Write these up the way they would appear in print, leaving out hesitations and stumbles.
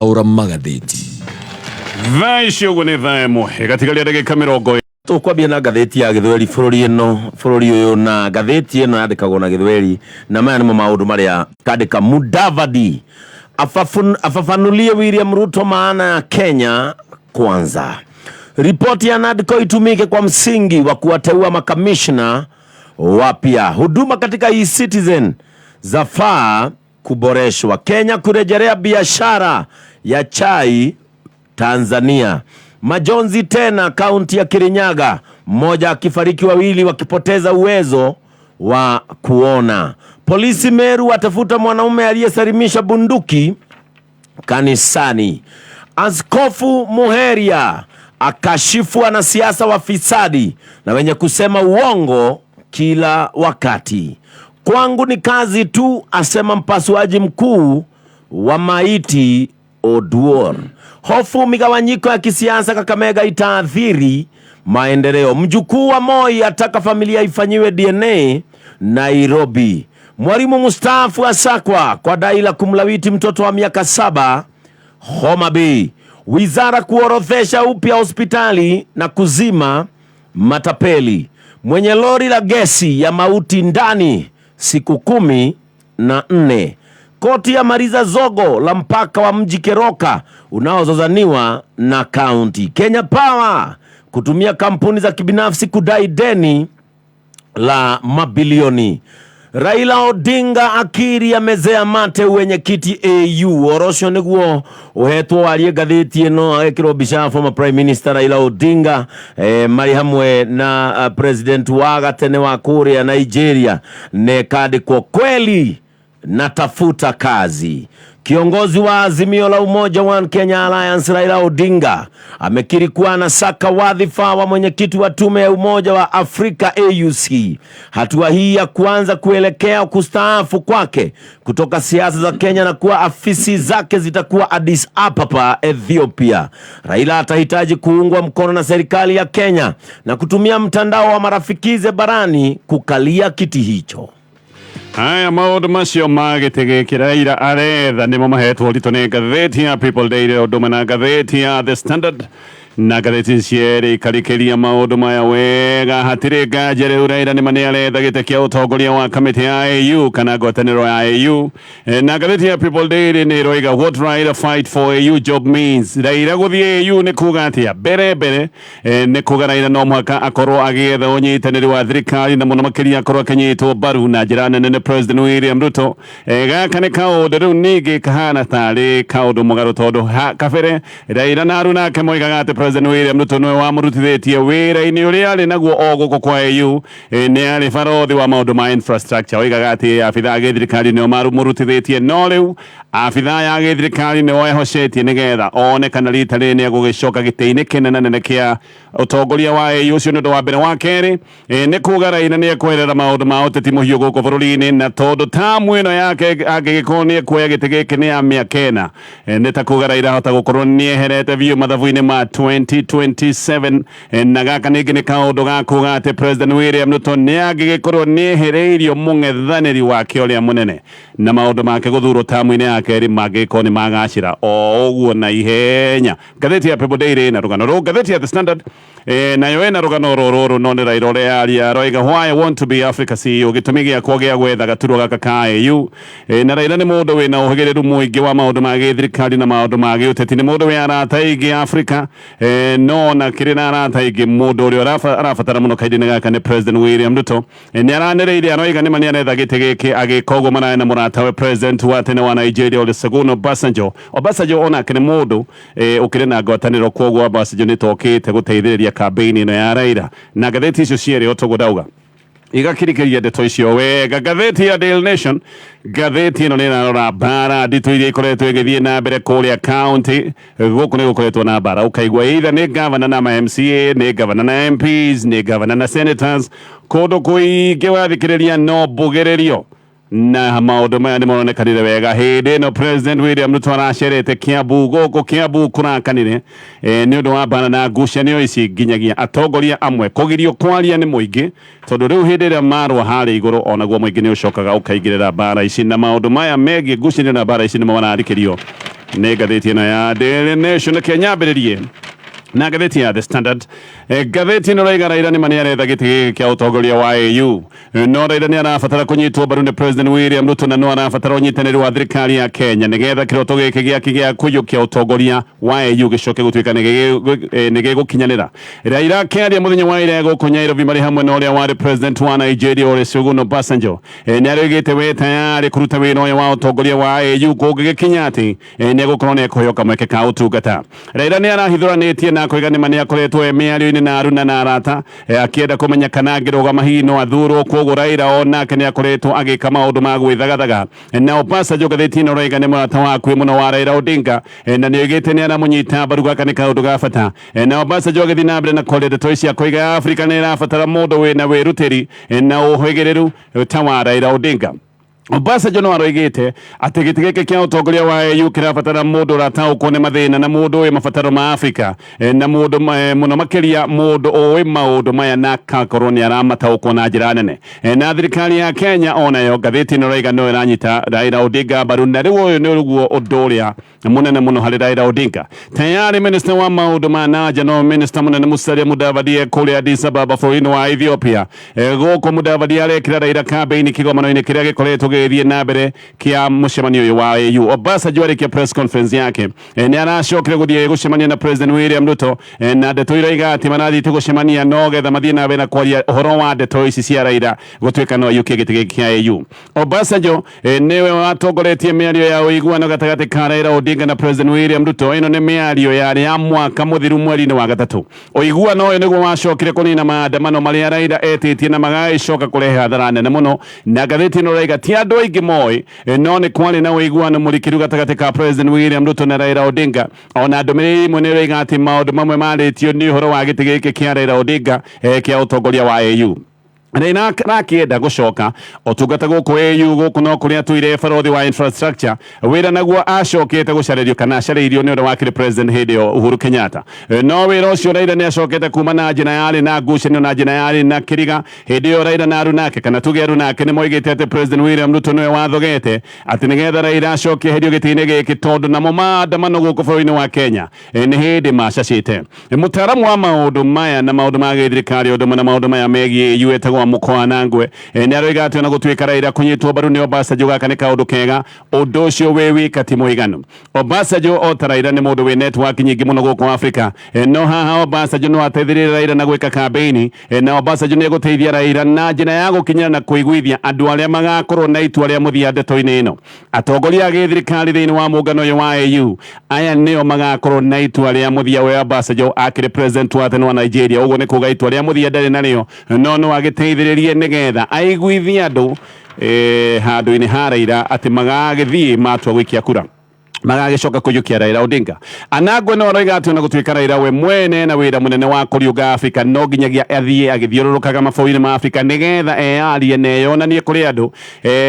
Aura magathĩti. Thaa ici ũguo nĩ thaa ĩmwe ĩgatigaria ndagĩka mĩrongo. Tũkwambia na ngathĩti ya gĩthweri bũrũri ĩno bũrũri ũyũ na ngathĩti ĩno yandĩkagwo na gĩthweri na maya nĩmo maũndũ marĩa kandĩka. Mudavadi afafanulie William Ruto maana ya Kenya Kwanza. Ripoti ya NADCO itumike kwa msingi wa kuwateua makamishna wapya. Huduma katika eCitizen zafaa kuboreshwa. Kenya kurejelea biashara ya chai Tanzania. Majonzi tena kaunti ya Kirinyaga, mmoja akifariki, wawili wakipoteza uwezo wa kuona. Polisi Meru watafuta mwanaume aliyesalimisha bunduki kanisani. Askofu Muheria akashifu wanasiasa wafisadi na wenye kusema uongo kila wakati. Kwangu ni kazi tu, asema mpasuaji mkuu wa maiti Oduor. Hofu migawanyiko ya kisiasa Kakamega itaathiri maendeleo. Mjukuu wa Moi ataka familia ifanyiwe DNA Nairobi. Mwalimu mstaafu asakwa kwa dai la kumlawiti mtoto wa miaka 7 Homa Bay. Wizara kuorodhesha upya hospitali na kuzima matapeli. Mwenye lori la gesi ya mauti ndani siku 14. Koti ya maliza zogo la mpaka wa mji Keroka unaozozaniwa na kaunti. Kenya Power kutumia kampuni za kibinafsi kudai deni la mabilioni. Raila Odinga akiri amezea mate wenyekiti AU. Oro ũcio niguo uhetwo warie ngathĩti ĩno agekĩrwo mbica ya former prime minister Raila Odinga marĩ hamwe na president wa gatene wa kũrĩa Nigeria, na ĩkandĩkwo kweli natafuta kazi. Kiongozi wa Azimio la Umoja One Kenya Alliance Raila Odinga amekiri kuwa anasaka wadhifa wa mwenyekiti wa tume ya Umoja wa Afrika AUC. Hatua hii ya kuanza kuelekea kustaafu kwake kutoka siasa za Kenya na kuwa afisi zake zitakuwa Addis Ababa, Ethiopia. Raila atahitaji kuungwa mkono na serikali ya Kenya na kutumia mtandao wa marafikize barani kukalia kiti hicho. Haya, maũndũ macio ma gĩtĩ gĩkĩ Raila aretha nĩmo mahetwo ũritũ nĩ ngathĩti ya People Daily ũndũ ũmwe na ngathĩti ya The Standard, na ngathĩti cierĩ ikarĩkĩria maũndũ maya wega. Hatirĩ nganja rĩu Raila nĩma nĩ aretha gĩtĩ kĩa ũtongoria wa kamĩtĩ ya AU kana ngwatanĩro ya AU. Na ngathĩti ya People Daily nĩ ĩroiga what Raila fight for AU job means. Raila gũthiĩ AU nĩ kuga atĩa? Mbere mbere nĩ kuga Raila no mũhaka akorwo agĩetha ũnyitanĩri wa thirikari, na mũno makĩria akorwo akĩnyitwo mbaru na njĩra nene nĩ President William Ruto. Gaka nĩ kaũndũ rĩu ningĩ kahana tarĩ kaũndũ mũgarũ, tondũ kabere Raila na aruna ake moigaga atĩ President William Ruto nĩwe wamũrutithĩtie wĩra-inĩ ũrĩa arĩ naguo o gũkũ kwa AU. Nĩ arĩ barothi wa maũndũ ma infrastructure. Oigaga atĩ abithaa a gĩthirikari nĩo mamũrutithĩtie, no rĩu abithaa ya gĩthirikari nĩo ehocetie nĩgetha one kana rita rĩrĩ nĩ egũgĩcoka gĩtĩ-inĩ kĩnene nene kĩa ũtongoria wa AU. Ũcio nĩ ũndũ wa mbere. Wa kerĩ, nĩ kuga Raila nĩ ekweherera maũndũ ma ũteti mũhiũ gũkũ bũrũri-inĩ, na tondũ tamu ĩno yake angĩgĩkorwo nĩ ekuoya gĩtĩ gĩkĩ nĩ ya mĩaka 4, nĩ ta kuga Raila ahota gũkorwo nĩ eherete biũ mathabu-inĩ ma 2027. Na gaka ningĩ nĩ kaũndũ ga kuga atĩ President William Ruto nĩ angĩgĩkorwo nĩ ehereirio mũng'ethanĩri wake ũrĩa mũnene, na maũndũ make gũthurwo tamu-inĩ ya kerĩ mangĩgĩkorwo nĩ magacĩra o ũguo na ihenya. Ngathĩti ya People Daily na rũgano rũu. Ngathĩti ya The Standard nayo ĩna rũgano rũrũ rũrũ, no nĩ Raila ũrĩa yaria. Aroiga why I want to be Africa CEO, gĩtũmi gĩakwa gĩa gwetha gaturwa gaka ka AU. Na Raila nĩ mũndũ wĩna ũhĩgĩrĩru mũingĩ wa maũndũ ma gĩthirikari na maũndũ ma gĩũteti. Nĩ mũndũ wĩ arata aingĩ Africa, no ona kĩrĩ na arata aingĩ, mũndũ ũrĩa arabatara mũno kahinda-inĩ gaka nĩ President William Ruto. Nĩ aranĩrĩire, aroiga nĩma nĩ aretha gĩtĩ gĩkĩ. Agĩka ũguo mararĩ na mũratawe President wa tene wa Nigeria Olusegun Obasanjo. Obasanjo onake nĩ mũndũ ũkĩrĩ na ngwatanĩro, kwoguo Obasanjo nĩ tokĩte gũteithĩrĩria campaign ĩno ya Raila. Na ngathĩti icio cierĩ o toguo ndauga igakirikĩria ndeto icio wega. Ngathĩti ya Daily Nation, ngathĩti ĩno nĩ ĩrarora mbara nditũ iria ikoretwo ĩgĩthiĩ na mbere kũrĩa county. Gũkũ nĩ gũkoretwo na mbara, ũkaigua either nĩ gavana na ma MCA, nĩ gavana na MPs, nĩ gavana na senators. Kũndũ kũingĩ wathikĩrĩria no mbugĩrĩrio, na maũndũ maya nĩ maronekanire wega hĩndĩ ĩno President William Ruto aracerete Kiambu. Gũkũ Kiambu kũrakanire nĩ ũndũ wa mbara na ngucanio ici, nginyagia atongoria amwe kũgirio kwaria nĩ mũingĩ, tondũ rĩu hĩndĩ ĩrĩa marũa harĩa igũrũ, onaguo mũingĩ nĩ ũcokaga ũkaingĩrĩra mbara ici, na maũndũ maya megiĩ ngucanio na mbara ici nĩmo mararikĩrio. Nĩ ngathĩti ĩno ya Daily Nation. Reke nyambĩrĩrie na ngathĩti ya The Standard. Ngathĩti ĩno raiga Raila nĩma nĩaretha gĩtĩ gĩkĩ kĩa ũtongoria wa AU, no Raila nĩ arabatara kũnyitwo mbaru nĩ President William Ruto na no arabatara ũnyitanĩri wa thirikari ya Kenya nĩgetha kĩroto gĩkĩ gĩake gĩa kũiyũkia ũtongoria wa AU gĩcoke gũtuĩka nĩ gĩgũkinyanĩra. Raila akĩaria mũthenya wa ira gũkũ Nairobi marĩ hamwe na ũrĩa warĩ President wa Nigeria Olusegun Obasanjo, nĩ arĩgĩte we tayarĩ kũruta wĩra ũyũ wa ũtongoria wa AU kũngĩgĩkinya atĩ nĩ egũkorwo nĩ ekũheo kamweke ka ũtungata. Raila nĩ arahithũranĩtie na akoiga nĩma nĩ akoretwo e mĩario-inĩ na aruna na arata, akĩenda kũmenya kana angĩrũgama hihi no athurwo. Kwoguo Raila o nake nĩ akoretwo agĩka maũndũ ma gwĩthagathaga. Na Obasanjo ngathĩti ĩno raiga nĩ mũrata wa hakuhĩ mũno wa Raila Odinga, na nĩ oigĩte nĩ aramũnyita mbaru, gaka nĩ kaũndũ ga bata. Na Obasanjo agĩthiĩ na mbere na kwaria ndeto ici akoiga Afrika nĩ ĩrabatara mũndũ wĩna wĩrutĩri na ũhĩgĩrĩru ta wa Raila Odinga. Obasanjo no aroigĩte atĩ gĩtĩ gĩkĩ kĩa ũtongoria wa AU kĩrabatara mũndũ ũrataũkwo nĩ mathĩna na mũndũ ũĩ mabataro ma Afrika, na mũndũ mũno makĩria mũndũ ũĩ maũndũ maya na akakorwo nĩ aramataũkwo na njĩra nene. Na thirikari ya Kenya onayo ngathĩti ĩno ĩraiga no ĩranyita Raila Odinga mbaru, na rĩu ũyũ nĩ ũguo ũndũ ũrĩa munene muno harĩ Raila Odinga. Tayari minister wa maũndũ ma nanja no minister munene Musalia Mudavadi e kũrĩa Addis Ababa bũrũri-inĩ wa Ethiopia. Gũkũ Mudavadi arekĩra Raila kambĩini kĩgomano-inĩ kĩrĩa gĩkoretwo gĩgĩthiĩ na mbere kĩa mũcemanio ũyũ wa AU. Obasanjo arĩkia press conference yake, nĩ aracokire gũthiĩ gũcemania na President William Ruto, na ndeto iraiga atĩ marathiĩte gũcemania no getha mathiĩ na mbere na kwaria ũhoro wa ndeto ici cia Raila gũtuĩka no aiyũkie gĩtĩ gĩkĩ kĩa AU. Obasanjo nĩwe watongoretie mĩario ya ũiguano gatagatĩ ka Raila Odinga na President William Ruto. Ĩno nĩ mĩario yarĩ ya mwaka mũthiru mweri-inĩ wa gatatũ. Ũiguano ũyũ nĩguo wacokire kũnina maandamano marĩa Raila etĩtie na magagĩcoka kũrehe hathara nene mũno. Na ngathĩti ĩno ĩraiga ti andũ aingĩ moĩ, no nĩ kwarĩ na ũiguano mũrikĩru gatagatĩ ka President William Ruto na Raila Odinga. Ona ndũmĩrĩri imwe nĩ ĩroiga atĩ maũndũ mamwe marĩtio nĩ ũhoro wa gĩtĩ gĩkĩ kĩa Raila Odinga kĩa ũtongoria wa AU. Raila arakĩenda gũcoka ũtungata gũkũ AU, gũkũ no kũrĩa atũire barothi wa infrastructure, wĩra naguo acokete gũcarĩrio kana acarĩirio nĩ ũrĩa wakĩrĩ president hĩndĩ ĩyo Uhuru Kenyatta. No wĩra ũcio Raila nĩ acokete kuma na njĩra yarĩ na ngucanio na njĩra yarĩ na kĩriga. Hĩndĩ ĩyo Raila na arunake kana tuge arunake nĩ moigĩte atĩ President William Ruto nĩwe wathogete atĩ nĩgetha Raila acoke eherio gĩtĩ-inĩ gĩkĩ, tondũ namo maandamano gũkũ bũrũri-inĩ wa Kenya nĩ hĩndĩ macacĩte. Mũtaaramu wa maũndũ maya na maũndũ ma gĩthirikari ũndũ ũmwe na maũndũ maya megiĩ AU etagwo Mũkwa Anangwe, nĩ aroiga atĩ ona gũtuĩka Raila kũnyitwo mbaru nĩ Obasanjo gaka nĩ kaũndũ kega, ũndũ ũcio wĩ wika ti mũiganu. Obasanjo o ta Raila nĩ mũndũ wĩ network nyingĩ mũno gũkũ Afrika, no haha Obasanjo no ateithĩrĩrie Raila na gwĩka kambĩini, na Obasanjo nĩ egũteithia Raila na njĩra ya gũkinyĩra na kũiguithia andũ arĩa magakorwo na itua rĩa mũthia ndeto-inĩ ĩno. Atongoria a gĩthirikari thĩinĩ wa mũngano ũyũ wa AU aya nĩo magakorwo na itua rĩa mũthia. We Obasanjo akĩrĩ president wa tene wa Nigeria, ũguo nĩ kuga itua rĩa mũthia ndarĩ narĩo, no no agĩteithĩrĩrie nĩgetha aiguithie andũ handũ-inĩ ha Raila atĩ magagĩthiĩ matua gũikia kura magagĩcoka kũiyũkia Raila Odinga. Anangwe no aroiga atĩ ona gũtuĩka Raila we mwene na wĩra mũnene wa kũriũnga Afrika, no nginyagia athiĩ agĩthiũrũrũkaga mabũrũri ma Afrika nĩgetha eyarie na eyonanie kũrĩ andũ,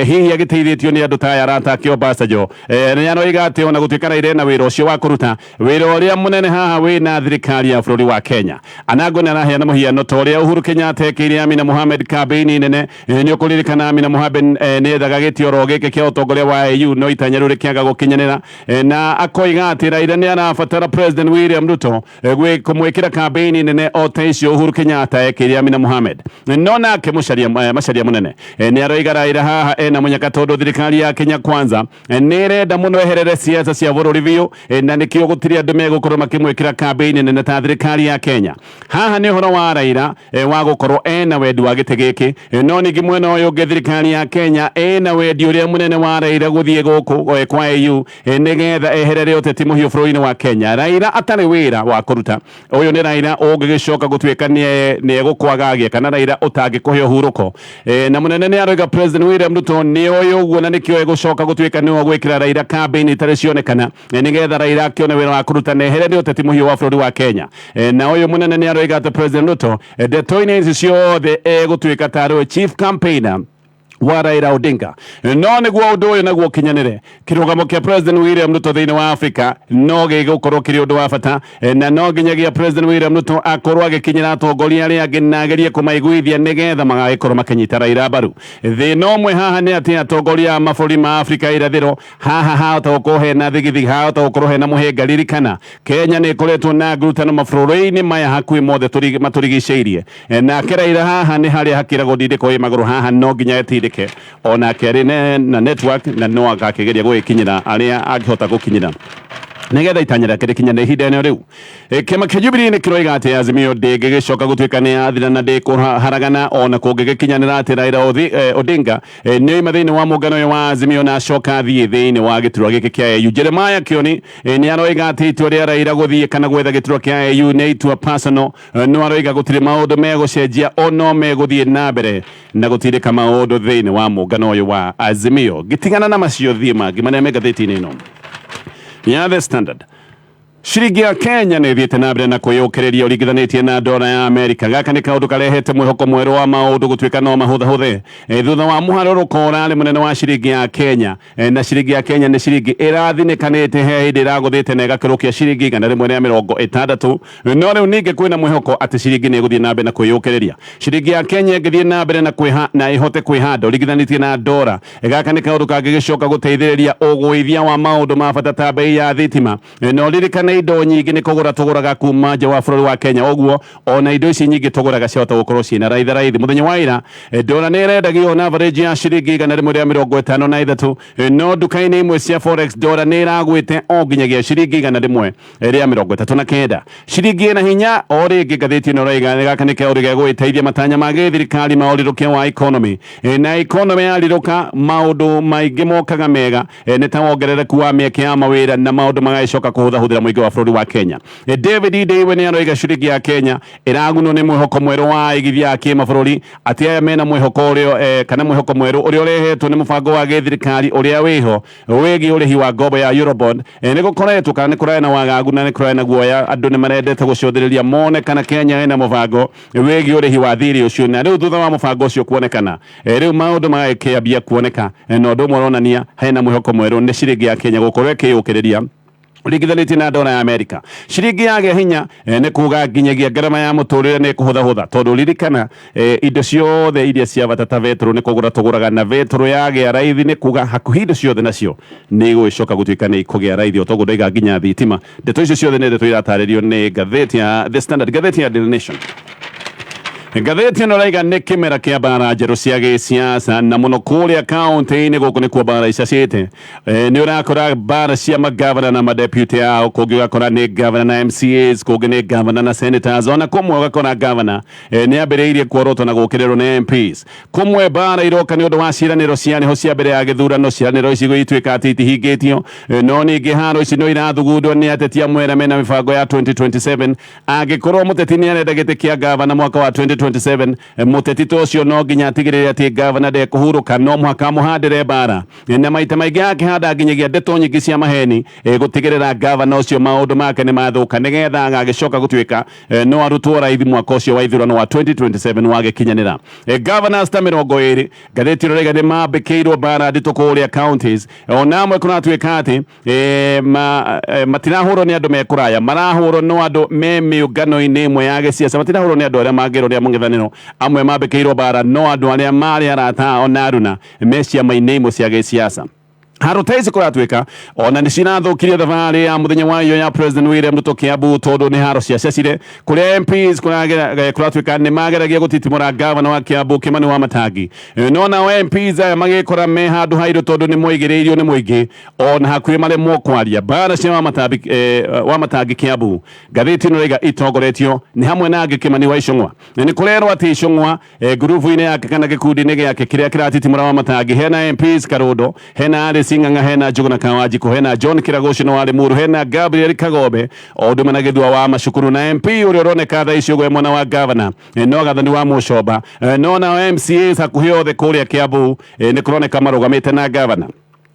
hihi agĩteithĩtio nĩ andũ ta aya arata ake Obasanjo. Nĩ aroiga atĩ ona gũtuĩka Raila ena wĩra ũcio wa kũruta, wĩra ũrĩa mũnene haha wĩna thirikari ya bũrũri wa Kenya. Anangwe nĩ araheana mũhiano ta ũrĩa Uhuru Kenyatta ekĩire Amina Mohamed kambĩini nene. Nĩ ũkũririkana Amina Mohamed nĩ ethaga gĩtĩ oro gĩkĩ kĩa ũtongoria wa AU, no itanya rĩu rĩkĩaga gũkinyanĩra, na akoiga atĩ Raila nĩ arabatara President William Ruto kũmwĩkĩra kambĩini nene o ta icio Uhuru Kenyatta ekĩire Amina Mohamed. No nake Macharia mũnene nĩ aroiga Raila haha ena mũnyaka tondũ thirikari ya Kenya Kwanza nĩ ĩrenda mũno eherere siasa cia bũrũri biũ, na nĩkĩo gũtirĩ andũ megũkorwo makĩmwĩkĩra kambĩini nene ta thirikari ya Kenya. Haha nĩ ũhoro wa Raila wa gũkorwo ena wendi wa gĩtĩ gĩkĩ, no ningĩ mwena ũyũ ũngĩ thirikari ya Kenya ĩna wendi ũrĩa mũnene wa Raila gũthiĩ gũkũ kwa AU nĩgetha eherere ũteti mũhiũ bũrũri-inĩ wa Kenya. Raila atarĩ wĩra wa kũruta, ũyũ nĩ Raila ũngĩgĩcoka gũtuĩka nĩ egũkwagagia kana Raila ũtangĩkũhe ũhurũko. Na mũnene nĩ aroiga President William Ruto nĩ oĩ ũguo na nĩkĩo egũcoka gũtuĩka nĩwe ũgwĩkĩra Raila kambĩini itarĩ cionekana nĩgetha Raila akĩone wĩra wa kũruta na ehere nĩ ũteti mũhiũ wa bũrũri wa Kenya. Na ũyũ mũnene nĩ aroiga atĩ President Ruto ndeto-inĩ ici ciothe egũtuĩka tarĩ we chief campaigner Wa Raila Odinga. No nĩguo ũndũ ũyũ naguo ũkinyanĩre, kĩrũgamo kĩa President William Ruto thĩinĩ wa Afrika no gĩgũkorwo kĩrĩ ũndũ wa bata, na no nginyagia President William Ruto akorwo agĩkinyĩra atongoria arĩa angĩ na agerie kũmaiguithia nĩgetha magagĩkorwo makĩnyita Raila mbaru. Thĩna ũmwe haha nĩ atĩ atongoria a mabũrũri ma Afrika ya irathĩro haha hahota gũkorwo hena thigithigi, hahota gũkorwo hena mũhĩnga. Ririkana Kenya nĩ ĩkoretwo na ngurutano mabũrũri-inĩ maya hakuhĩ mothe matũrigicĩirie. Nake Raila haha nĩ harĩa hakĩragwo ndindĩko ĩ magũrũ, haha no nginya etindĩke onake arĩ na network na no agakĩgeria gũgĩkinyĩra arĩa angĩhota gũkinyĩra nĩgetha itanya rĩake rĩkinyanĩre ihinda-inĩ rĩu. Kĩama kĩa Jubilee nĩ kĩroiga atĩ Azimio ndĩngĩgĩcoka gũtuĩka nĩ yathira na ndĩkũharagana ona kũngĩgĩkinyanĩra atĩ Raila Odinga nĩ oima thĩinĩ wa mũngano ũyũ wa Azimio na acoka athiĩ thĩinĩ wa gĩturwa gĩkĩ kĩa AU. Jeremiah Kioni nĩ aroiga atĩ itua rĩa Raila gũthiĩ kana gwetha gĩturwa kĩa AU nĩ itua personal, no aroiga gũtirĩ maũndũ megũcenjia o no megũthiĩ na mbere na gũtindĩka maũndũ thĩinĩ wa mũngano ũyũ wa Azimio. Ngĩtigana na macio thiĩ mangĩ marĩa me ngathĩti-inĩ ĩno ya The Standard. Ciringi ya Kenya nĩ ĩthiĩte na mbere na kwĩyũkĩrĩria ũringithanĩtie na ndora ya Amerika. Gaka nĩ kaũndũ karehete mwĩhoko mwerũ wa maũndũ gũtuĩka no mahũthahũthe thutha wa mũharũrũko ũrarĩ mũnene wa ciringi ya Kenya. Na ciringi ya Kenya nĩ ciringi ĩrathinĩkanĩte, he hĩndĩ ĩragũthĩte na ĩgakĩrũkia ciringi 160, no rĩu ningĩ kwĩna mwĩhoko atĩ ciringi nĩ ĩgũthiĩ na mbere na kwĩyũkĩrĩria. Ciringi ya Kenya ĩngĩthiĩ na mbere na kwĩha na ĩhote kwĩhanda ũringithanĩtie na ndora, gaka nĩ kaũndũ kangĩgĩcoka gũteithĩrĩria ũgũithia wa maũndũ ma bata ta bei ya thitima. Na ũririkane indo nyingĩ nĩ kũgũra tũgũraga kuma nja wa bũrũri wa Kenya, ũguo ona indo ici nyingĩ tũgũraga ciahota gũkorwo ciĩna raithi raithi. Mũthenya wa ira ndora nĩ ĩrendagio na average ya ciringi 153, no nduka-inĩ imwe cia forex ndora nĩ ĩragwĩte o nginyagia ciringi 139. Ciringi ĩna hinya o rĩngĩ. Ngathĩti ĩno ĩroiga gaka nĩ kaũndũ gegũgĩteithia matanya ma gĩthirikari ma ũrirũkia wa economy, na economy yarirũka maũndũ maingĩ mokaga mega, nĩ ta wongerereku wa mĩeke ya mawĩra na maũndũ magagĩcoka kũhũthahũthĩra mũingĩ wa bũrũri wa Kenya. David Ndeiwe nĩ aroiga ciringi ya Kenya ĩragunwo nĩ mwĩhoko mwerũ wa aigithia a kĩmabũrũri, atĩ aya mena mwĩhoko ũrĩa kana mwĩhoko mwerũ ũrĩa ũrehetwo nĩ mũbango wa gĩthirikari ũrĩa wĩho wĩgiĩ ũrĩhi wa ngombo ya Eurobond. Nĩ gũkoretwo kana nĩ kũrarĩ na wagagu na nĩ kũrarĩ na guoya, andũ nĩ marendete gũcũthĩrĩria mone kana Kenya ĩna mũbango wĩgiĩ ũrĩhi wa thirĩ ũcio, na rĩu thutha wa mũbango ũcio kuonekana, rĩu maũndũ magakĩambia kuoneka, na ũndũ ũmwe ũronania hena mwĩhoko mwerũ nĩ ciringi ya Kenya gũkorwo ĩkĩyũkĩrĩria ũringithanĩtie na ndora ya Amerika. Ciringi yagĩa hinya nĩ kuga nginyagia ngarama ya mũtũrĩre nĩ kũhũthahũtha, tondũ ririkana indo ciothe iria cia bata ta betũrũ nĩ kũgũra tũgũraga, na betũrũ yagĩa raithi nĩ kuga hakuhĩ indo ciothe nacio nĩ igũgĩcoka gũtuĩka nĩ ikũgĩa raithi, o toguo ndoiga nginya thitima. Ndeto icio ciothe nĩ ndeto iratarĩrio nĩ ngathĩti ya The Standard. Ngathĩti ya Daily Nation, ngathĩti ĩno ĩraiga nĩ kĩmera kĩa mbara njerũ cia gĩsiasa, na mũno kũrĩa kaunti-inĩ gũkũ nĩkuo mbara icacĩte. Nĩ ũrakora mbara cia magavana na madeputy ao, kũngĩ ũgakora nĩ gavana na MCAs, kũngĩ nĩ gavana na senators, ona kũmwe ũgakora gavana nĩ ambĩrĩirie kuorotwo na gũkĩrĩrwo nĩ MPs. Kũmwe mbara iroka nĩ ũndũ wa ciĩranĩro ciarĩho cia mbere ya gĩthurano, ciĩranĩro ici gũgĩtuĩka atĩ itihingĩtio. No ningĩ haro ici no irathugundwo nĩ ateti amwe arĩa mena mĩbango ya 2027. Angĩkorwo mũteti nĩ arenda gĩtĩ kĩa gavana mwaka wa 2027, mũteti ta ũcio no nginya atigĩrĩre atĩ gavana ndekũhurũka, no mũhaka amũhandĩre mbara, na maita maingĩ akĩhanda nginyagia ndeto nyingĩ cia maheni, gũtigĩrĩra gavana ũcio maũndũ make nĩ mathũka, nĩgetha agagĩcoka gũtuĩka no arutwo raithi mwaka ũcio wa ithurano wa 2027 wagĩkinyanĩra. Governors ta 20, ngathĩti ĩno ĩrauga, nĩ mambĩkĩirwo mbara nditũ kũrĩa counties. Ona amwe kũratuĩka atĩ matirahũrwo nĩ andũ me kũraya, marahũrwo no andũ me mĩũngano-inĩ ĩmwe ya gĩciaca, matirahũrwo nĩ andũ arĩa mangĩrwo nĩ a mũng'ethanĩro. Amwe mambĩkĩirwo mbara no andũ arĩa marĩ arata ao na aruna me ciama-inĩ imwe cia gĩciaca. Haro ta ici kũratuĩka ona nĩ cirathũkirie thabarĩ ya mũthenya wa iyo ya President William Ruto Kiambu, tondũ nĩ haro ciacacire kũrĩa MPs kũratuĩka nĩ mageragia gũtitimũra gavana wa Kiambu Kimani wa Matangi. No nao MPs aya magĩkora me handũ hairũ, tondũ nĩ moigĩrĩirio nĩ mũingĩ ona hakuhĩ maremwo kwaria. Mbara cia Wamatangi Kiambu, ngathĩti ĩno ĩraiga, itongoretio nĩ hamwe na angĩ Kimani wa Icũng'wa. Na nĩ kũrerwo atĩ Icũng'wa ngurubu-inĩ yake kana gĩkundi-inĩ gĩake kĩrĩa kĩratitimũra Wamatangi hena MPs Karũndo, hena Alice Ng'ang'a, hena Njũgũna Kawanjikũ, hena John Kĩragũci no warĩ Muru, hena Gabriel Kagombe, o ũndũ ũmwe na Gĩthua wa Macukuru, na MP ũrĩa ũroneka thaa ici ũguo e mwena wa gavana no Gathoni wa Mũcomba. No nao MCAs hakuhĩ othe kũrĩa Kiambu nĩ kũroneka marũgamĩte na gavana.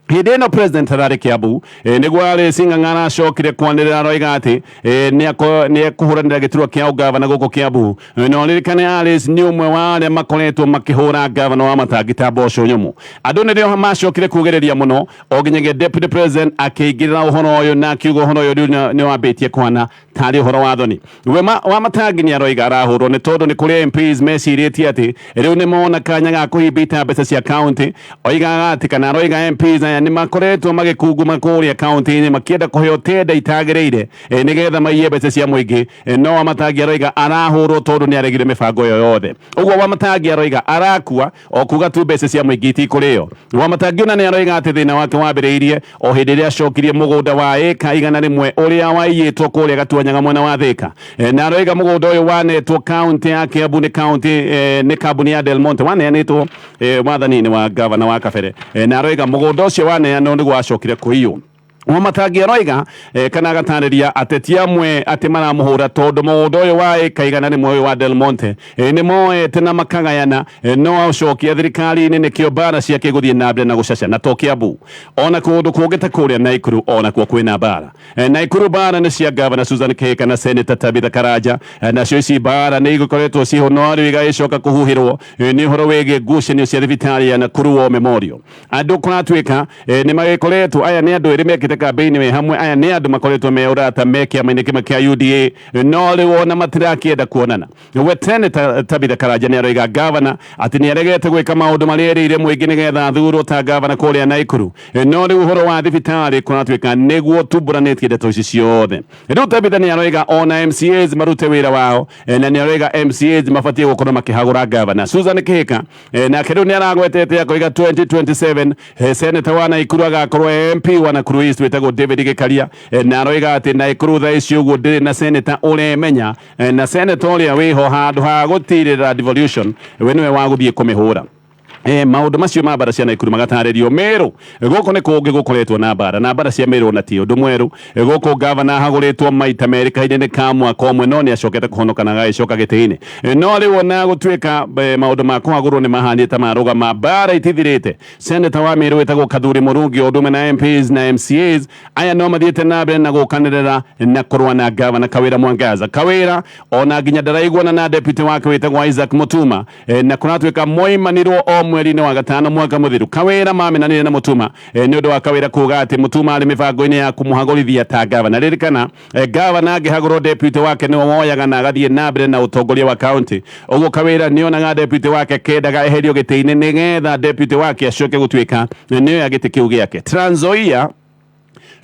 Hĩndĩ ĩno president ararĩ Kiambu, nĩguo Alice Ng'ang'a aracokire kwanĩrĩra aroiga atĩ nĩ ekũhũranĩra gĩturwa kĩa ũgavana gũkũ Kiambu. Na ũririkane Alice nĩ ũmwe wa arĩa makoretwo makĩhũra gavana wa Matangi ta mboco nyũmũ. Andũ nĩrĩo macokire kugĩrĩria mũno o nginyagia deputy president akĩingĩrĩra ũhoro ũyũ na akiuga ũhoro ũyũ rĩu nĩ wambĩtie kũhana tarĩ ũhoro wa thoni. Wema wa Matangi nĩ aroiga arahũrwo nĩ tondũ nĩ kũrĩ MPs mecirĩtie atĩ rĩu nĩ mona kanya ga kũhimbita mbeca cia county. Oigaga atĩ kana aroiga MPs aya nĩ makoretwo magĩkunguma kũrĩa county-inĩ makĩenda kũheo tenda itagĩrĩire nĩgetha maiye mbeca cia mũingĩ. No Wamatangi aroiga arahũrwo tondũ nĩ aregire mĩbango ĩyo yothe. Ũguo Wamatangi aroiga arakua o kuga tu mbeca cia mũingĩ itikũrĩo. Wamatangi ona nĩ aroiga atĩ thĩna wake wambĩrĩirie o hĩndĩ ĩrĩa acokirie mũgũnda wa ĩka 100 ũrĩa waiyĩtwo kũrĩa Gatuanyaga mwena wa Thĩka. Na aroiga mũgũnda ũyũ wanetwo kaunti ya Kiambu nĩ kaunti nĩ kambuni ya Del Monte, waneanĩtwo wathani-inĩ wa gavana wa kabere. Na aroiga mũgũnda ũcio waneanwo nĩguo wacokire kũiywo. Wamatangi aroiga kana agatarĩria ateti amwe atĩ maramũhũra tondũ mũgũnda ũyũ wa ĩka 100 ũyũ wa Del Monte nĩ moete na makagayana, no aũcokia thirikari-inĩ nĩkĩo mbara ciake gũthiĩ na mbere na gũcaca. Na to Kiambu, ona kũndũ kũngĩ ta kũrĩa Naikuru onakuo kwĩna mbara. Naikuru mbara nĩ cia gavana Susan Kihika na Senator Tabitha Karanja. Nacio ici mbara nĩ igũkoretwo ciho no rĩu igagĩcoka kũhuhĩrwo nĩ ũhoro wĩgiĩ ngucanio cia thibitarĩ ya Nakuru War Memorial. Andũ kũratuĩka nĩ magĩkoretwo, aya nĩ andũ erĩ mekĩte kambĩini me hamwe, aya nĩ andũ makoretwo me ũrata me kĩama-inĩ kĩmwe kĩa UDA, no rĩu ona matirakĩenda kuonana. We Senator Tabitha Karanja nĩ aroiga gavana atĩ nĩ aregete gwĩka maũndũ marĩa erĩire mũingĩ nĩgetha athurwo ta gavana kũrĩa Naikuru. No rĩu ũhoro wa thibitarĩ kũratuĩka nĩguo ũtumbũranĩtie ndeto ici ciothe. Rĩu Tabitha nĩ aroiga ona MCAs marute wĩra wao, na nĩ aroiga MCAs mabatiĩ gũkorwo makĩhagũra gavana Susan Kihika. Nake rĩu nĩ aragwetete akoiga 2027 senator wa Naikuru agakorwo MP wa Nakuru East wĩtagwo David Gĩkaria. Na aroiga atĩ Naikuru thaa ici ũguo ndĩrĩ na senator ũremenya, na senator ũrĩa wĩho handũ ha gũtirĩrĩra devolution we nĩwe wa gũthiĩ kũmĩhũra. Maũndũ macio ma mbara cia Naikuru magatarĩrio. Meru gũkũ nĩ kũngĩ gũkoretwo na mbara, na mbara cia Meru ona ti ũndũ mwerũ. Gũkũ gavana ahagũrĩtwo maita merĩ kahinda-inĩ ka mwaka ũmwe, no nĩ acokete kũhonoka na agagĩcoka gĩtĩ-inĩ. No rĩu ona gũtuĩka maũndũ ma kũhagũrwo nĩ mahanĩte ta marũgama, mbara itithirĩte. Senator wa Meru wĩtagwo Kathuri Mũrungi o ũndũ ũmwe na MPs na MCAs aya no mathiĩte na mbere na gũkanĩrĩra na kũrũa na gavana Kawĩra Mwangaza. Kawĩra ona nginya ndaraiguana na deputy wake wĩtagwo Isaac Mutuma, na kũratuĩka moimanirwo o mweri-inĩ wa gatano mwaka mũthiru. Kawĩra mamenanire na Mutuma nĩ ũndũ wa Kawĩra kuga atĩ Mutuma arĩ mĩbango-inĩ ya kũmũhagũrithia ta gavana. Ririkana, gavana angĩhagũrwo deputy wake nĩwe woyaga na agathiĩ na mbere na ũtongoria wa county. Ũguo Kawĩra nĩonaga deputy wake kendaga eherio gĩtĩ-inĩ nĩgetha deputy wake acoke gũtuĩka nĩoya gĩtĩ kĩu gĩake. Trans Nzoia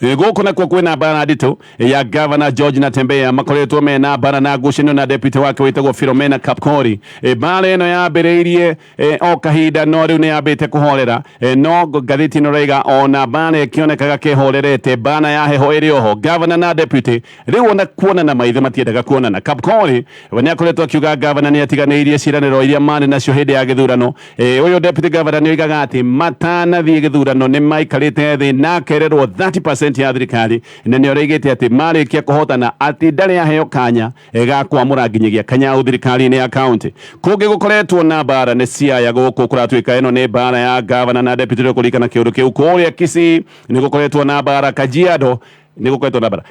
gũkũ nakuo kwĩna mbara nditũ ya gavana George Natembeya, makoretwo mena mbara na ngucanio na deputy wake wĩtagwo Philomena Kapkori. Mbara ĩno yambĩrĩirie o kahinda no rĩu nĩ yambĩte kũhorera. No ngathĩti ĩno ĩroiga ona mbara ĩkĩonekaga kĩhorerete, mbara ya heho ĩrĩ oho. Gavana na deputy rĩu ona kuonana maitho matiendaga kuonana. Kapkori we nĩ akoretwo akiuga gavana nĩ atiganĩirie ciĩranĩro iria marĩ nacio hĩndĩ ya gĩthurano. Ũyũ deputy governor nĩ oigaga atĩ matanathiĩ gĩthurano nĩ maikarĩte thĩ na akererwo 30% ya thirikari, na nĩ oigĩte atĩ marĩkia kũhotana atĩ ndarĩ aheo kanya ga kwamũra nginyagia kanyau thirikari-inĩ ya county. Kũngĩ gũkoretwo na mbara nĩ Siaya, gũkũ kũratuĩka ĩno nĩ mbara ya governor na deputy kũririkana kĩũndũ kĩu. Kũrĩa Kisii nĩ gũkoretwo na mbara, Kajiado nĩ gũkoretwo na mbara.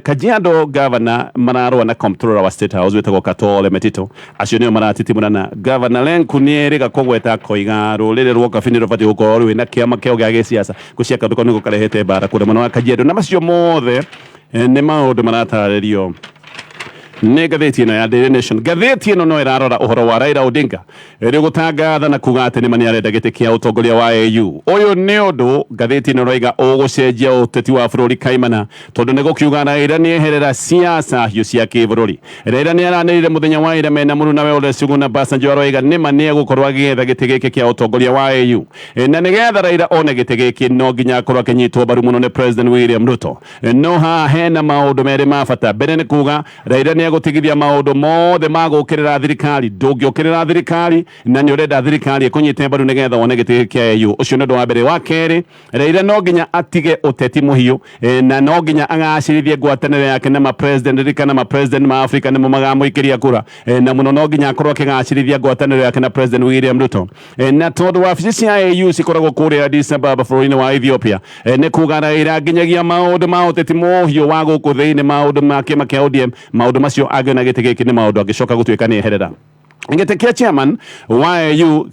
Kajiado governor mararũa na comptroller wa State House wĩtagwo Katore Metito, acio nĩo maratitimũrana. Governor Lenku nĩ erĩga kũgweta akoiga rũrĩrĩ rwa Kabi nĩ rũbatiĩ gũkorwo rwĩna kĩama kĩao gĩa gĩsiasa. Gũcia kaũndũ kau nĩko karehete mbara kũrĩa mwena wa Kajiado, na macio mothe nĩ maũndũ maratarĩrio nĩ ngathĩti ĩno ya Daily Nation. Ngathĩti ĩno no ĩrarora ũhoro wa Raila Odinga rĩu gũtangatha na kuga atĩ nĩma nĩarenda gĩtĩ kĩa ũtongoria wa AU. Ũyũ nĩ ũndũ ngathĩti ĩno ĩroiga ũgũcenjia ũteti wa bũrũri kaimana, tondũ nĩ gũkiuga Raila nĩeherera siasa hiũ cia kĩbũrũri. Raila nĩaranĩrire mũthenya wa ira mena mũrunawe Ole Suguna Obasanjo, aroiga nĩma nĩegũkorwo agĩetha gĩtĩ gĩkĩ kĩa ũtongoria wa AU, na nĩgetha Raila one gĩtĩ gĩkĩ no nginya akorwo akĩnyitwo mbaru mũno nĩ President William Ruto. No haha hena maũndũ merĩ ma bata. Mbere nĩ kuga Raila nĩ nĩ egũtigithia maũndũ mothe ma gũũkĩrĩra thirikari. Ndũngĩũkĩrĩra thirikari na nĩ ũrenda thirikari ĩkũnyite mbaru nĩgetha wone gĩtĩ gĩkĩ kĩa AU. Ũcio nĩ ũndũ wa mbere. Wa kerĩ, Raila no nginya atige ũteti mũhiũ na no nginya agacĩrithie ngwatanĩro yake na ma-president. Ririkana ma-president ma Afrika nĩmo magamũikĩria kura, na mũno no nginya akorwo akĩgacĩrithia ngwatanĩro yake na President William Ruto. Na tondũ wabici cia AU cikoragwo kũrĩa Addis Ababa bũrũri-inĩ wa Ethiopia, nĩ kuga Raila nginyagia maũndũ ma ũteti mũhiũ wa gũkũ thĩinĩ, maũndũ ma kĩama kĩa ODM, maũndũ macio angĩona gĩtĩ gĩkĩ nĩ maũndũ angĩcoka gũtuĩka nĩ eherera gĩtĩ kĩa chairman wa AU.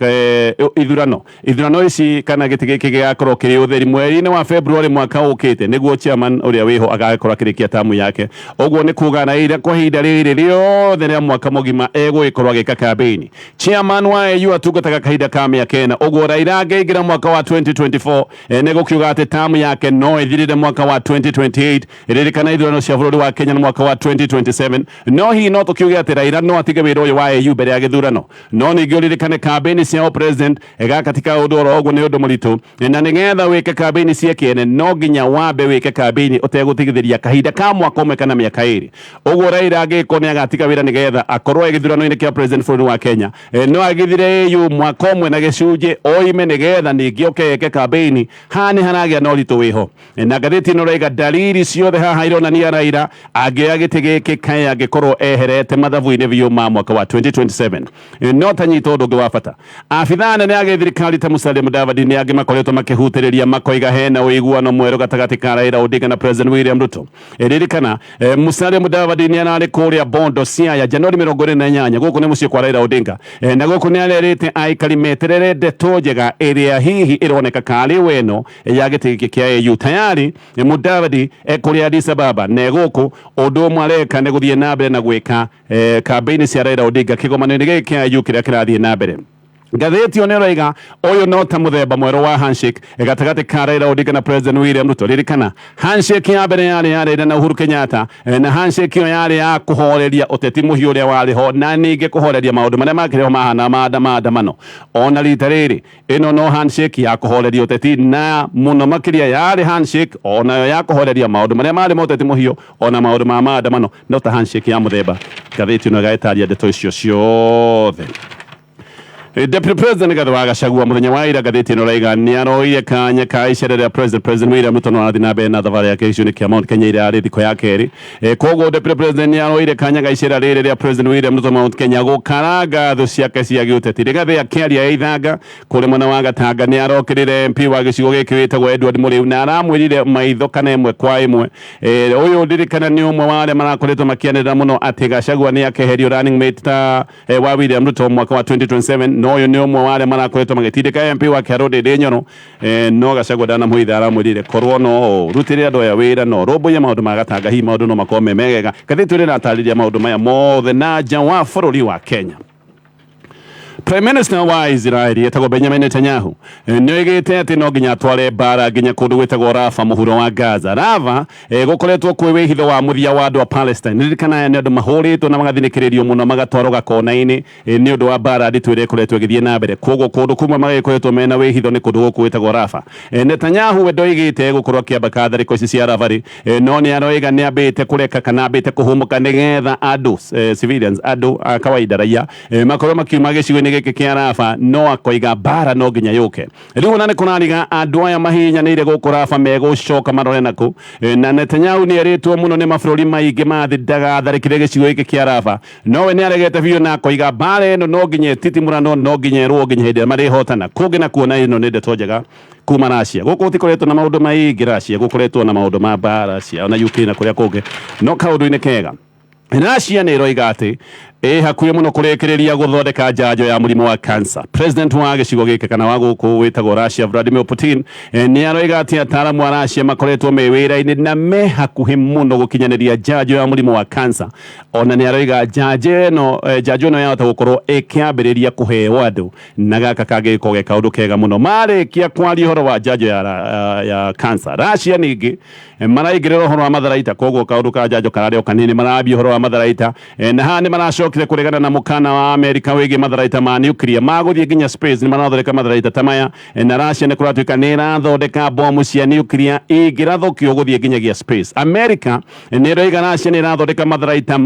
Ithurano ici kana gĩtĩ gĩkĩ gĩgakorwo kĩrĩ ũtheri mweri-inĩ wa February mwaka ũkĩte, nĩguo chairman ũrĩa wĩho agakorwo akĩrĩkia tamu yake. Ũguo nĩ kuga Raila kwa ihinda rĩrĩ rĩothe rĩa mwaka mũgima egũgĩkorwo agĩka campaign. Chairman wa AU atungataga kahinda ka mĩaka 4. Ũguo Raila angĩingĩra mwaka wa 2024, nĩ gũkiuga atĩ tamu yake no ĩthirĩre mwaka wa 2028. Ririkana ithurano cia bũrũri wa Kenya nĩ mwaka wa 2027. No hihi no tũkiuge atĩ Raila no atige wĩra ũyũ wa AU mbere ya gĩthurano? No ningĩ ũririkane campaign cia president gaka ti kaũndũ oro ũguo, nĩ ũndũ mũritũ, na nĩgetha wĩke campaign cia kĩene no nginya wambe wĩke campaign ũtegũtigithĩria kahinda ka mwaka ũmwe kana mĩaka 2. Ũguo Raila angĩkorwo nĩ agatiga wĩra nĩgetha akorwo e gĩthurano-inĩ kĩa president bũrũri wa Kenya, no agithire AU mwaka ũmwe na gĩcunjĩ oime nĩgetha ningĩ oke eke campaign. Haha nĩ haragĩa na ũritũ wĩho, na ngathĩti ĩno ĩraiga dalili ciothe haha ironania Raila angĩoya gĩtĩ gĩkĩ kaĩ angĩkorwo eherete mathabu-inĩ biũ ma mwaka wa 2027. No ta nyita ũndũ ũngĩ wa bata, abithaa anene a gĩthirikari ta Musalia Mudavadi nĩ angĩ makoretwo makĩhutĩrĩria makoiga hena ũiguano mwerũ gatagatĩ ka Raila Odinga na President William Ruto. Ririkana Musalia Mudavadi nĩ ararĩ kũrĩa Bondo, Siaya, Januari 28. Gũkũ nĩ mũciĩ kwa Raila Odinga, na gũkũ nĩ arerĩte aikari meterere ndeto njega ĩrĩa hihi ĩroneka karĩ weno ya gĩtĩ gĩkĩ kĩa AU. Tayari Mudavadi ekũrĩa Addis Ababa na gũkũ ũndũ ũmwe areka nĩ gũthiĩ na mbere na gwĩka campaign cia Raila Odinga kĩgomano-inĩ gĩkĩ kĩa AU kĩrĩa kĩrathiĩ na mbere. Ngathĩti ĩyo nĩ ĩroiga ũyũ no ta mũthemba mwerũ wa handshake gatagatĩ ka Raila Odinga na President William Ruto. Ririkana handshake ya mbere yarĩ ya Raila na Uhuru Kenyatta, na handshake ĩyo yarĩ ya kũhoreria ũteti mũhiũ ũrĩa warĩ ho na ningĩ kũhoreria maũndũ marĩa makĩrĩ ho mahana maandamano. Ona rita rĩrĩ ĩno no handshake ya kũhoreria ũteti, na mũno makĩria yarĩ handshake onayo ya kũhoreria maũndũ marĩa marĩ ma ũteti mũhiũ ona maũndũ ma maandamano, no ta handshake ya mũthemba. Ngathĩti ĩno ĩgagĩtaria ndeto icio ciothe. Deputy President Rigathi wa Gachagua muthenya wa ira, ngathĩti ĩno raiga nĩ aroire kanya ka icera rĩa President William Ruto no arathiĩ na mbere na thabarĩ yake gĩcigo-inĩ kĩa Mount Kenya ĩrĩa yarĩ thikũ ya kerĩ. Koguo Deputy President nĩ aroire kanya ga icera rĩrĩ rĩa President William Ruto Mount Kenya gũkaranga thũ ciake cia gĩũteti. Rigathi akĩaria e Ithanga kũrĩ mwena wa Gatanga nĩ arokĩrĩre MP wa gĩcigo gĩkĩ wĩtagwo Edward Mũrĩu na aramwĩrire maitho kana ĩmwe kwa ĩmwe. Ũyũ ndirikana nĩ ũmwe wa arĩa marakoretwo makĩanĩrĩra mũno atĩ Gachagua nĩ akeherio running mate ta wa William Ruto mwaka wa 2027. No ũyũ nĩ ũmwe wa arĩa marakoretwo magĩtindĩka MP wa Kiharu Ndindi Nyoro, no Gachagua ndanamũhitha, aramwĩrire korwo no rutĩre andũ aya wĩra no rũmbũiye maũndũ ma Gatanga, hihi maũndũ no makorwo me megega. Ngathĩti ĩrĩa ĩratarĩria maũndũ maya mothe na nja wa bũrũri wa Kenya. Prime Minister wa Israeli etagwo Benjamin Netanyahu nĩ oigĩte atĩ no nginya atware mbara nginya kũndũ gwĩtagwo Rafa mũhuro wa Gaza. Rafa gũkoretwo kwĩ wĩhitho wa mũthia wa andũ a Palestine. Ririkana aya nĩ andũ mahũrĩtwo na magathinĩkĩrĩrio mũno magatwarwo gakona-inĩ nĩ ũndũ wa mbara nditũ ĩrĩa ĩkoretwo ĩgĩthiĩ na mbere. Koguo kũndũ kumwe magĩkoretwo mena wĩhitho nĩ kũndũ gũkũ gwĩtagwo Rafa. Netanyahu we ndoigĩte gũkorwo akĩamba tharĩko ici cia Rafa rĩ, no nĩ aroiga nĩ ambĩte kũreka kana ambĩte kũhũmũka nĩgetha andũ, civilians, andũ a kawaida, raia, makorwo makiuma gĩcigo-inĩ gĩkĩ kĩa Rafa, no akoiga mbara no nginya yũke. Rĩu ona nĩ kũrariga andũ aya mahihinyanĩire gũkũ Rafa megũcoka marore nakũ. Na Netanyahu nĩ erĩtwo mũno nĩ mabũrũri maingĩ ma thĩ ndagatharĩkĩre gĩcigo gĩkĩ kĩa Rafa, nowe nĩ aregete biũ na akoiga mbara ĩno no nginya ĩtitimũranwo, no nginya ĩrũo nginya hĩndĩ ĩrĩa marĩhotana. Kũngĩ na kuona ĩno nĩ ndeto njega kuma Russia. Gũkũ gũtikoretwo na maũndũ maingĩ Russia, gũkoretwo na maũndũ ma mbara cia ona Ukraine na kũrĩa kũngĩ, no kaũndũ-inĩ kega, Russia nĩ ĩroiga atĩ ĩ hakuhĩ mũno kũrĩkĩrĩria gũthondeka njanjo ya mũrimũ wa cancer. President wa gĩcigo gĩkĩ kana wa gũkũ wĩtagwo Russia, Vladimir Putin, nĩ aroiga atĩ ataaramu a Russia makoretwo me wĩra-inĩ na me hakuhĩ mũno gũkinyanĩria njanjo ya mũrimũ wa cancer. Ona nĩ aroiga njanjo ĩno yahota gũkorwo ĩkĩambĩrĩria kũheo andũ, na gaka kangĩgĩkorwo ge kaũndũ kega mũno. Marĩkia kwaria ũhoro wa njanjo ya cancer, Russia ningĩ maraingĩrĩra ũhoro wa matharaita. Koguo kaũndũ ka njanjo kararĩ o kanini, marambia ũhoro wa matharaita, na haha nĩ maracokia ĩracokire kũregana na mũkana wa Amerika wĩgiĩ matharaita ma nuclear magũthiĩ nginya space. Nĩ marathondeka matharaita ta maya, na Russia nĩ kũratuĩka nĩ ĩrathondeka bomu cia nuclear ingĩrathũkio gũthiĩ nginyagia space. Amerika nĩ ĩroiga Russia nĩ ĩrathondeka matharaita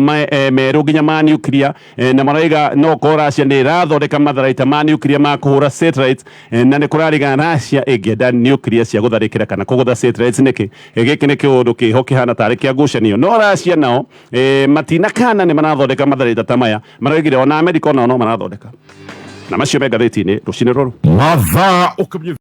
merũ nginya ma nuclear, na maraiga no korwo Russia nĩ ĩrathondeka matharaita ma nuclear ma kũhũra satellites, na nĩ kũrariga Russia ĩngĩenda nuclear cia gũtharĩkĩra kana kũgũtha satellites nĩkĩ. Gĩkĩ nĩ kĩũndũ kĩho kĩhana tarĩ kĩa ngucanio, no Russia nao matinakana nĩ marathondeka matharaita ta maya. Maraugire ona Amerika onao no marathondeka, na macio me ngathĩti-inĩ rũcinĩ rũrũ. Mathaa ũkamenya.